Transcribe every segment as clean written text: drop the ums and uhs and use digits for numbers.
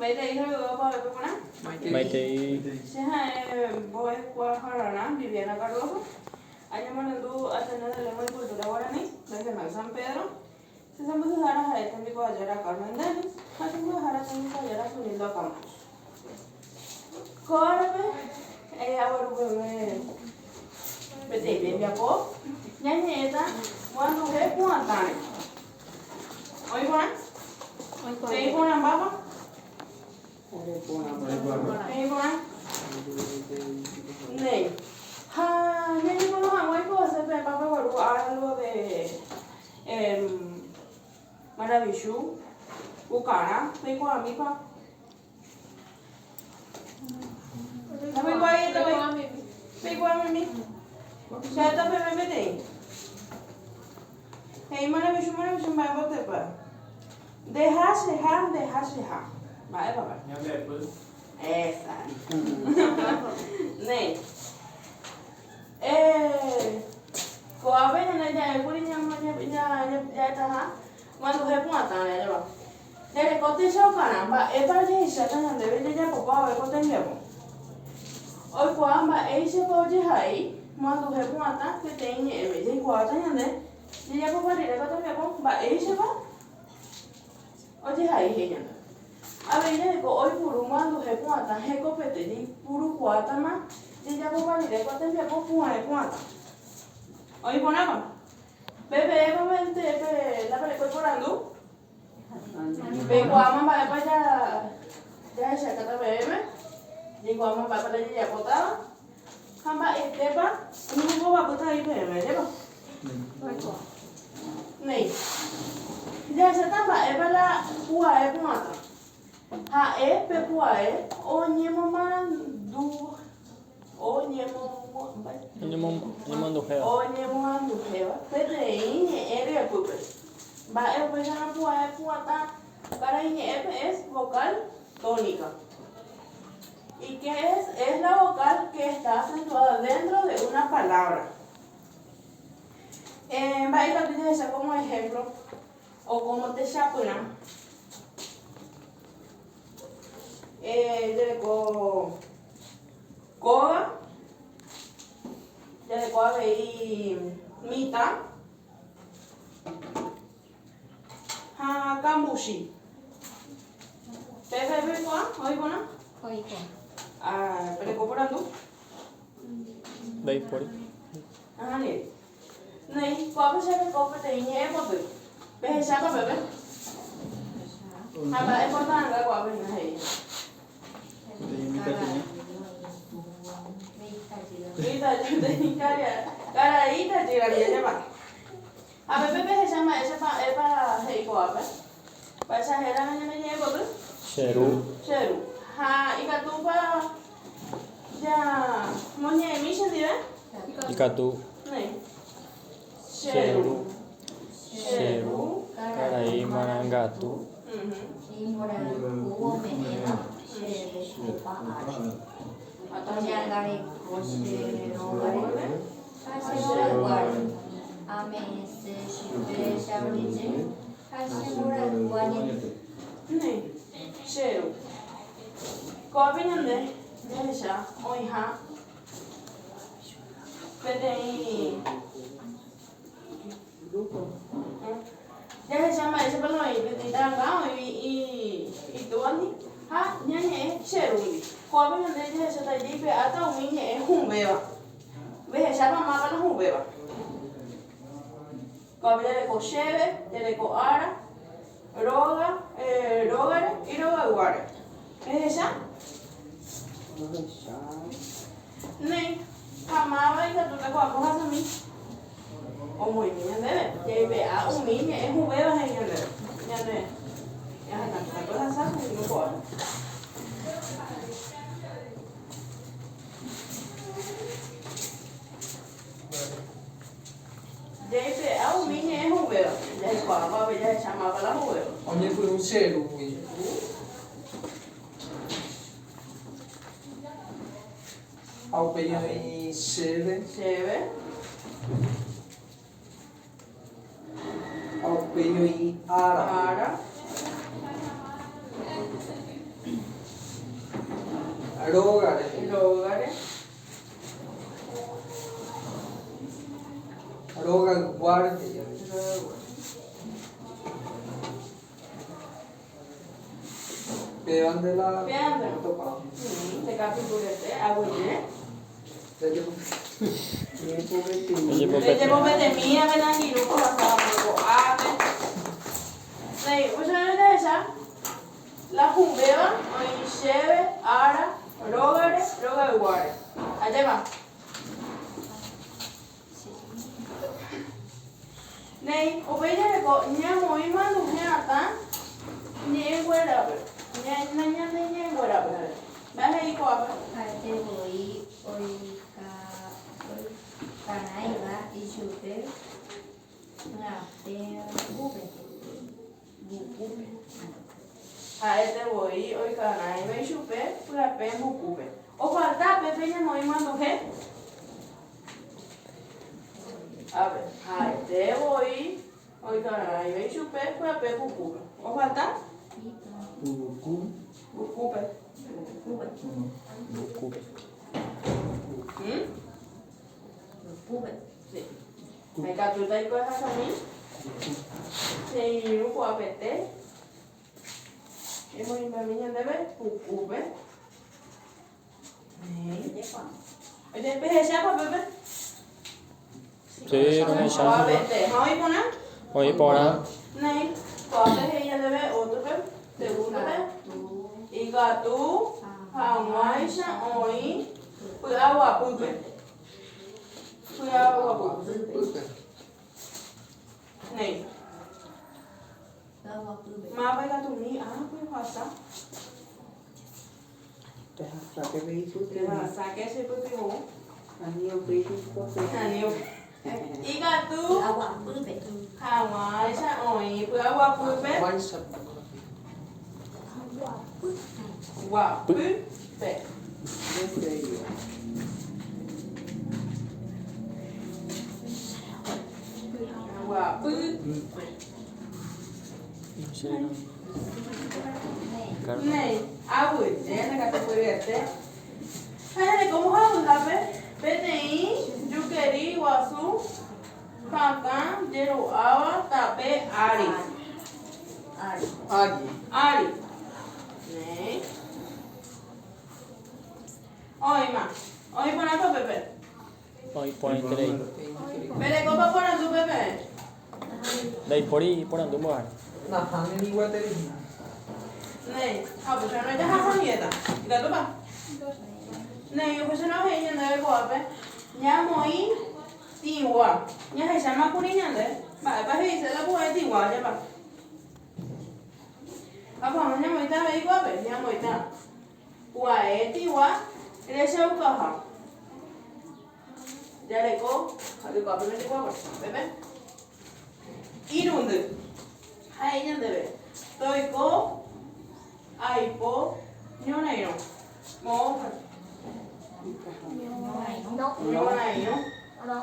Maitei ha vy'a opavavépe porã. Maitei. Che ha'e mbo'ekuaahararã Viviana Cardozo. Añemoarandu Ateneo de Lengua y Cultura Guaraní, Regional San Pedro. Che sãmbyhyhára ha'e tembikuaajára Carmen Denis ha che mbo'ehára tembikuaajára Zunilda Campos. Ko árape agueru peve peteĩ tembiapo ñañe'ẽta muanduhe pu'atãre. Oĩ porã? Peĩ porãmbápa? Peĩ porã? Néi. Ha ñañepyrũ hag̃ua oikuaase peẽpa pegueru algo de maravichu, pukarã, peikuaamípa? Peikuaamimi. Che ha'éta peve peteĩ. He'i maravichu maravichu mba'e mbotypa. Nde ha che ha nde ha che ha. Mba'épa pe? Exacto. Néi. Eh, ko'ápe ñande ja'ékuri ja'etaha manduhe pu'atãre, ajépa. Jareko techaukarã, mba'épa ojehecháta ñandéve jajapopa vove ko tembiapo. Oikuaa mba'éichapa ojehai muanduhe pu'atã peteĩ ñe'ẽme. Jaikuaáta ñande jajapopa rire ko tembiapo mba'éichapa ojehai he'i ñandéve. Avei jareko oipuru muanduhe pu'atã hekopete jaipurukuaátama jajapopa rire ko tembiapo pu'ae pu'atã. Oĩ porãpa? Pe peẽpa pe la pereko iporandu? Peikuaáma mba'épa jahechakáta peẽme, jaikuaáma mba'épa la jajapótava ha mba'etépa oñembohovapýta avei peẽme, ajépa? Néi, jahecháta mba'épa la pu'ae pu'atã. Ha'e pe pu'ae oñemomarandu oñemoanduhéva peteĩ ñe'ẽ ryepýpe. Mba'e upéicharõ pu'ae pu'atã karaiñe'ẽpe es vocal tónica. Y qué es? Es la vocal que está acentuada dentro de una palabra. Mba'e ikatu jahecha como ejemplo o como techapyrã? Jareko kóga, jareko avei mitã ha kambuchi. Pepe peikuaa oĩ porã? Oĩ porã. Ah, pereko porandu? Ndaipóri. Ahániri. Néi, ko'ápe che reko peteĩ ñe'ẽpoty. Pehechápa peve? Ha mba'e porta'anga ko'ápe hína he'i. Mitãkuña karai tajýra jajapa. Ha peve pehecha mba'éichapa épa he'i ko'ápe. Mba'éicha héra ñane ñe'ẽpoty? Che ru. Che ru. Ha ikatúpa ja moñe'ẽmi chendive? Ikatu. Néi. Che ru. Che ru karai marangatu. Imborayhu ome'ẽva chéve opa ára. Oñangareko che rógare ha che rogayguáre. Ame'ẽse chupe che aguyje ha che mborayhu añete. Néi. Che ru. Ko'ápe ñande jahecha oĩha peteĩ Jahecha mba'éichapa la oĩ peteĩ ta'anga oĩ itúvandi ha ñañe'ẽ che rúndi. Ko'ápe ñande jahecháta jaipe'áta umi ñe'ẽ hũvéva. Rehechápa máva la hũvéva. Ko'ápe jareko chéve, jareko ára, róga, rógare y rogayguáre. Rehecha? Néi, ha máva ikatúta ko'ápe ohasami? Omoĩmi ñandéve, jaipe'a umi ñe'ẽ hũvéva he'i ñandéve. Ñande jahasami ohasa he'ívo ko'ápe. Jaipe'a umi ñe'ẽ hũvéva, jaikuaáva avei jahecha máva la hũvéva. Oñepyrũ che rúgui. Ha upéi oĩ chéve. Chéve. Ha upéi oĩ ára. Ára. Rógare he'i. Rógare. Rogayguáre he'i avei. Rogayguáre. Péva nde la Péva nde. otopáva. Nde katupyryete, aguyje. Rejepopetemi avei angirũ kohasáva ko'ápe. Néi, upéicharõ jahecha la hũvéva oĩ chéve ára rógare rogayguáre. Ajépa? Néi, upéi jareko ñamoĩ manduhe atã ñe'ẽnguérape, ñane ñe'ẽnguérape. Mba'e he'i ko'ápe? Ha'ete voi oikarãiva ichupe pyapẽ vukúpe. Ha'ete voi oikarãiva ichupe pyapẽ vukúpe. Ofalta pépe ñamoĩ manduhe. Ápe, ha'ete voi oikarãiva ichupe pyapẽ vukúpe. Ofalta? Vuku. Vukúpe. Vukúpe. Vukúpe. Sí. Ikatúta iko ehasami che irũ ko'ápete. Emoĩmbami ñandéve pukúpe. Néi. Oje, pehechápa pépe? Sí, rohecha. Ko'ápete. Ha oĩ porã? Oĩ porã. Néi. Ko'ápe he'i ñandéve ótrope, segúndope. Ikatu hag̃uáicha oĩ py'aguapýpe. Py'aguapýpe. Néi. Py'aguapýpe. Mávapa ikatumi ápe ohasa? Pehasáke pe ipytyvõ. Pehasáke che pytyvõ. Ani upéi cheipytyvõ. Ani upéi. Ikatu Py'aguapýpe. hag̃uáicha oĩ py'aguapýpe. Hag̃uáicha. Guapýpe. Guapýpe. Néi, aguyje nde katupyryete. Ha jareko mbohapyhápe peteĩ jukeri guasu hakã jero'áva tape ári. Ári. Ári. Néi. Oĩma. Oĩ porãpa pépe? Oĩ porãiterei. Perekópa porandu pépe? Ndaipóri porandu mbo'ehára. Nahániri gueteri hína. Néi, ha upéicharõ jahasamiéta. Ikatúpa? Néi, upéicharõ he'i ñandéve ko'ápe, ñamoĩ tĩgua. Jahecháma kuri ñande mba'épa he'ise la pu'ae tĩgua, ajépa? Ha ko'ág̃a ñamoĩta avei ko'ápe, ñamoĩta pu'ae tĩgua rechaukaha. Jareko, ha ko'ápe mendigua, pépe. Irundy. Ha he'i ñandéve, toiko aipo ñorairõ. Moõpa? Ñorairõ. No.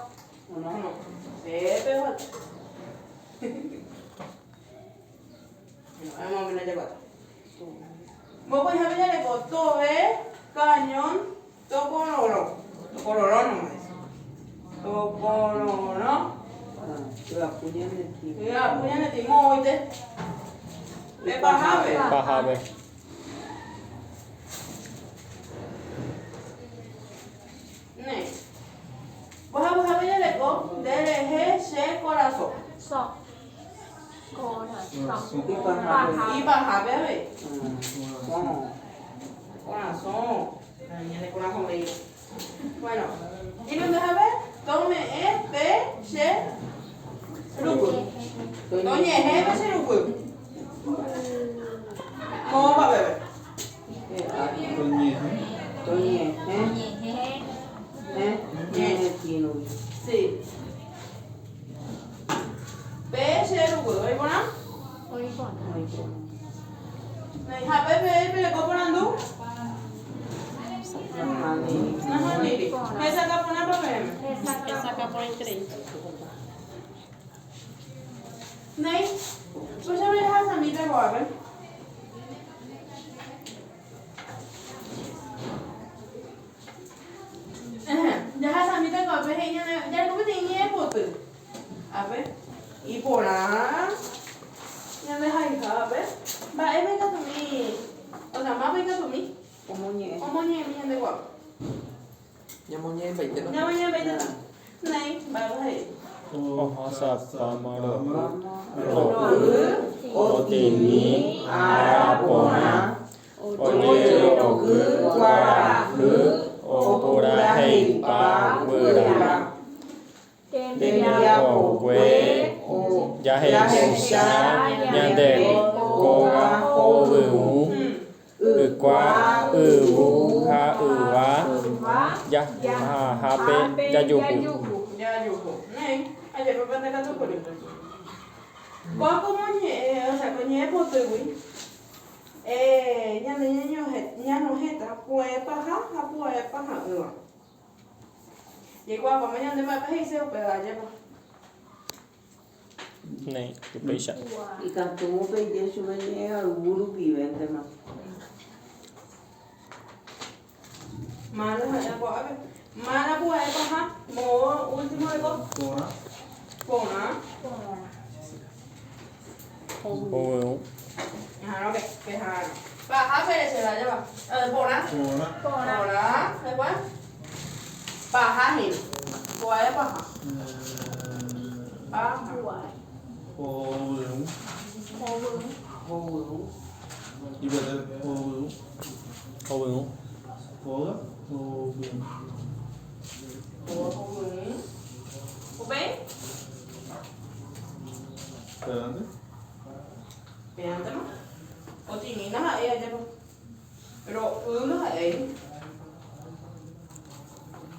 Pépe oho. Vamos a ver Mokõihápe jareko tove, cañón, tokororõ. Tokororõ nomás. Tokororõ. Hyapu ñane tĩ. Hyapu ñane tĩ moõite. Pe pahápe. Pahápe. Néi. Mbohapyhápe jareko nde rehe che korasõ. So. Korasõ. Ipahápe. Ipahápe avei. Korasõ. Korasõ. Ñane korasõ rei. Bueno, irundyhápe tome'ẽ pe che ruguy. Toñe'ẽ pe che ruguy. Moõpa peve? Toñe'ẽ. Toñe'ẽ. Toñe'ẽ. Ñe'ẽ tĩrupi. Sí. Pe che ruguy, oĩ porã? Oĩ porã. Oĩ porã. Néi, ha pe pereko porandu? Nahániri. Nahániri. Hesakã porãpa peẽme? Hesakã porãiterei. Néi, upéicha rehasamíta ko'ápe. Jahaihávape, mba'épa ikatumi, o sea, mávapa ikatumi Omoñe'ẽ. omoñe'ẽmi ñande kuápe. Ñamoñe'ẽmbaitéta. Ñamoñe'ẽmbaitéta. Néi, mba'épa he'i. Ohasapáma ro'y. Ro'y, Otini, ára porã, ojeroky kuarahy, opuraheipa guyra. Tembiapokue jahecha ñande kóga hovyũ, ykua, yvu ha yva jahahápe jajuhu. Jajuhu. Néi, ajépa pendekatupyry. Kóa ko moñe'ẽ, o sea, ko ñe'ẽ potýgui, ñande ñanohẽta pu'ae paha ha pu'ae paha'ỹva. Jaikuaapáma ñande mba'épa he'ise upéva, ajépa. Néi, upéicha. Ikatu peje chupe ñe'ẽ ayvu rupivéntema. Mala ha'e ko'ápe. Mala pu'ae paha, moõ último reko. Porã. Porã. Hovyũ. Ahárõ peha'arõ. Paha perechéva ajépa. Porã. Porã. Porã. Después. Paha hína. Pu'ae paha. Paha. Hovyũ. Hovyũ. Ipete hovyũ. Hovyũ. Hóga. Hovyũ. Hovyũ. Upéi. Adelante. Péantema. Otĩmína ha'e ajépa. Ro'y ndaha'éi.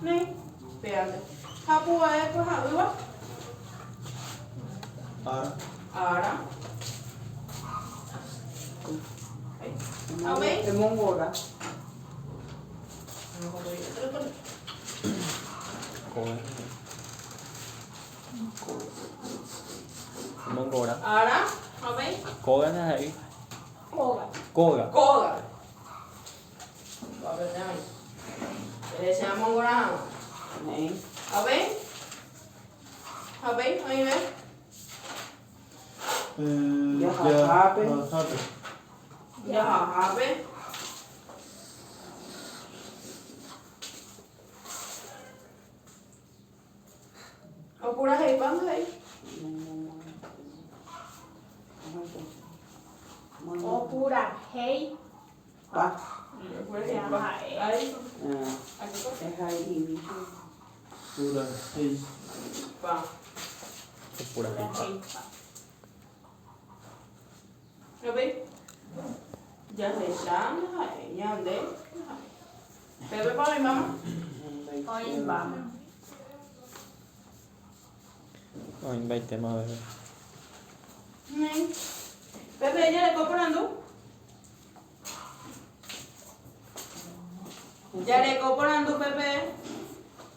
Néi, péante. Ha pu'ae pyha'ỹva. Ára. Ára. Ha upéi. Emongora. Kóga. Mongora. Ára. Ha upéi. Kóga ndaha'éi. Kóga. Kóga. Kóga. Erecha mongora hag̃ua. Néi. Ha upéi. Ha upéi, oĩve. Jahahápe. Jahahápe. Jahahápe. Opuraheipa ndaha'éi. Opurahéi. Pa. Opuraheipa. Ahí. Ah, Aquí pa. ehaimi. Purahéi. Pa. Opuraheipa. Upéi. Jahecha ndaha'éi ñande. Pépepa oĩmbáma. Oĩmbáma. Oĩmbaitéma bebé. Néi. Pepe jareko porandu. Jareko porandu Pepe.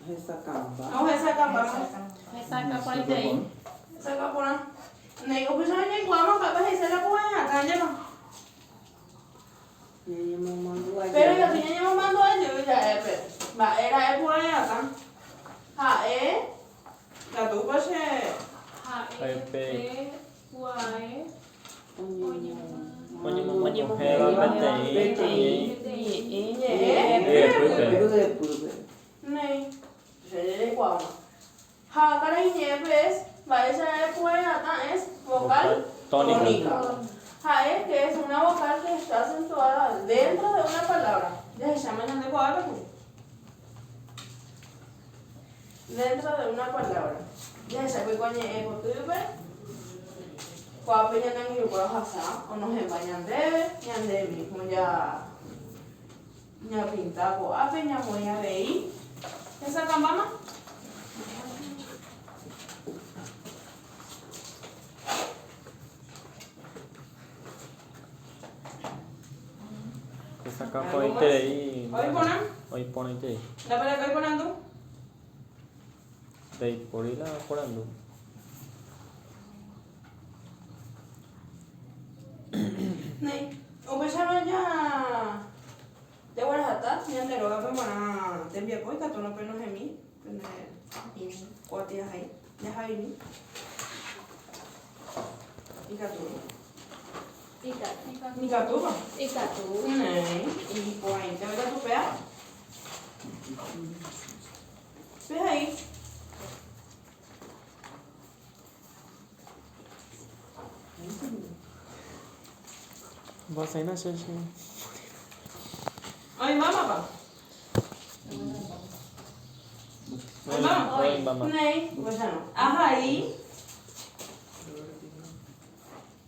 Hesakãmba. Ohesakãmbáma. Hesakã porãiterei. Hesakã porã. Néi, upéicha jaikuaáma mba'épa he'ise la pu'ae ajépa. Ñañemomandu'a Péro ikatu ñañemomandu'a jey ja'e pe mba'e ra'e pu'ae atã. Ha'e ikatúpa che Ha'e pe pu'ae Oñemohe'ẽva peteĩ Peteĩ ñe'ẽ Ryepýpe. Ryepýpe. Néi, che jaikuaáma. Ha karai ñe'ẽpe es mba'éicha ra'e pu'ae atã es vocal Tónica. Ha'e que es una vocal que está acentuada dentro de una palabra. Jahecháma ñande ko'ápe kuri. Dentro de una palabra. Jahechákuri ko ñe'ẽ potýpe. Ko'ápe ñane angirũkuéra ohasa onohẽmba ñandéve, ñande mismo ja ñapinta ko'ápe, ñamoĩ avei. Hesakãmbáma? Hesakã porãiterei. Oĩ porã? Oĩ porãiterei. Ndapelekói porandu? Ndaipóri la porandu. Néi, upéicharõ ja jaguerahata ñande rógape g̃uarã tembiapo ikatúrõ penohẽmi pende kuatiahai jahavimi. Ikatúrõ. Ikatu. Ikatúpa? Ikatu. Néi, iporãite katu péa. Pehai. Mba'asẽina che che. Oĩmbámapa? Oĩmbáma? Oĩmbáma. Néi, upéicharõ. Ahai.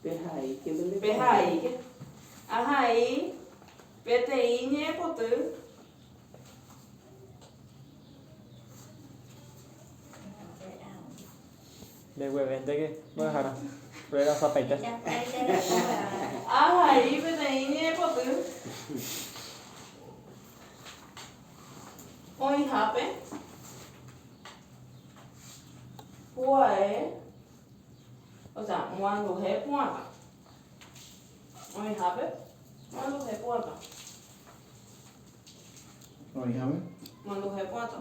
Pehaíke pende Pehaíke. Ahai peteĩ ñe'ẽpoty. Mbeguevénteke mbo'ehára. Rerasapaite. Ahai peteĩ ñe'ẽpoty. Oĩhápe pu'ae, o sea, muanduhe pu'atã. Oĩhápe muanduhe pu'atã. Oĩháme. Muanduhe pu'atã.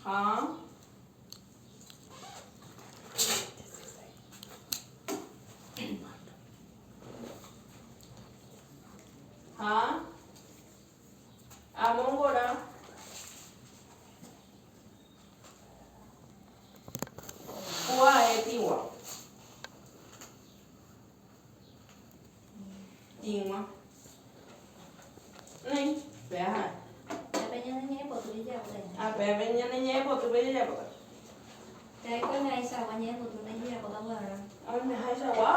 Ha ha amongora pu'ae tĩgua. Tĩgua. Néi, péa ha'e. Pépe ñane ñe'ẽpoty jajapóta. Ah, pépe ñane ñe'ẽpotýpe jajapóta. Jaiko oimehaichagua ñe'ẽpoty ndajejapóta vy'arã. Oimehaichagua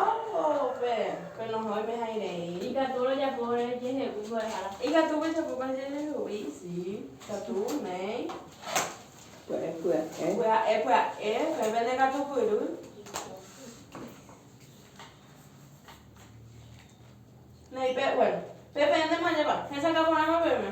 pe, pe nohẽ oimehairei. Ikatu rojapo ore jehegui mbo'ehára. Ikatu pejapopa jehegui, sí. Ikatu, néi. Pya'e pya'e. Pya'e pya'e, pe pende katupyry. Néi pe, bueno, pe peẽntema ajépa, hesakã porãma peẽme.